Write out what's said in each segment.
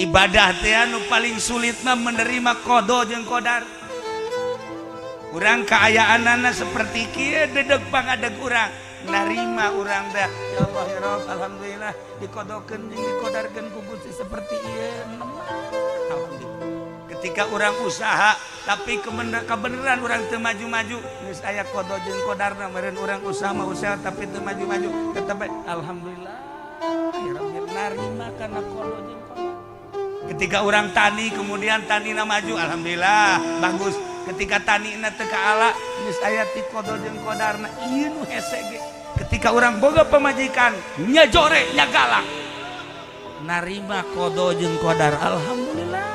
Ibadah teh anu paling sulit mah menerima qada jeung qadar. Urang kaayaanana seperti kieu dedeg pangadeg urang narima urang teh ya Allah ya Rabb alhamdulillah dikodokeun jeung dikodarkeun ku Gusti seperti ieu. Alhamdulillah. Ketika urang usaha tapi kebenaran urang teu maju-maju geus aya qada jeung qadarna meureun urang usaha mah usaha tapi teu maju-maju tetep alhamdulillah ya Rabb narima kana qada jeung qadar. Ketika urang tani kemudian tanina maju alhamdulillah bagus. Ketika tanina teu kaala geus aya ti qada jeung qadarna ieu nu hese ge. Ketika urang boga pamajikan nya jore nya galak narima qada jeung qadar alhamdulillah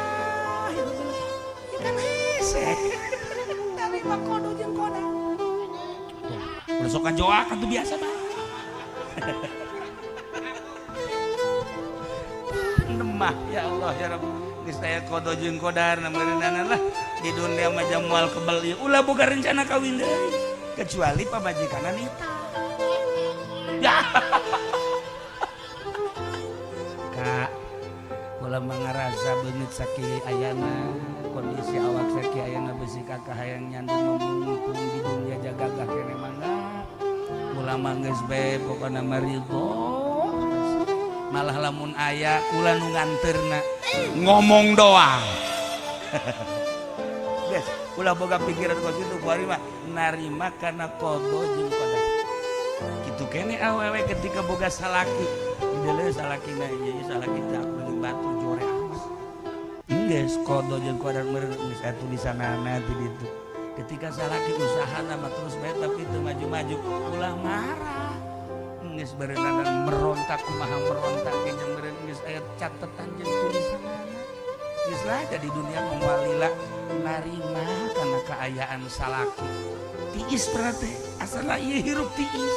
ya kan hese narima qada jeung qadar. Ulah sok kajoak atuh biasa mah. Nemah ya Allah ya Rabb geus aya qada jeung qadar meureunana lah di dunia mah moal kebel ieu ulah boga rencana kawin deui kecuali pamajikanna nita ya. Kak kula mah ngarasa beungeut sakieu ayana kondisi awak sakieu ayana beusi kakak hayang nyandu mumpung di dunia jagagah kene mangga kula mah geus bae pokona mah ridho malah lamun aya kula nu nganterna ngomong doang. Guys, ulah boga pikiran kos itu kuari mah narima kana qada jeung qadar. Kitu kene awewe ketika boga salaki, deuleu salakina ieu salaki teh aku jeung batu jore amat. Geus qada jeung qadar meureun geus aya tulisanana di ditu. Ketika salaki usahana mah terus bae tapi teu maju-maju, ulah marah. Geus berenang merontak kumaha merontak ge jeung meureun geus aya catetan jeung tulisanana. Geus lah di dunia moal lila narima kana kaayaan salaki. Tiis berarti asal ieu hirup tiis.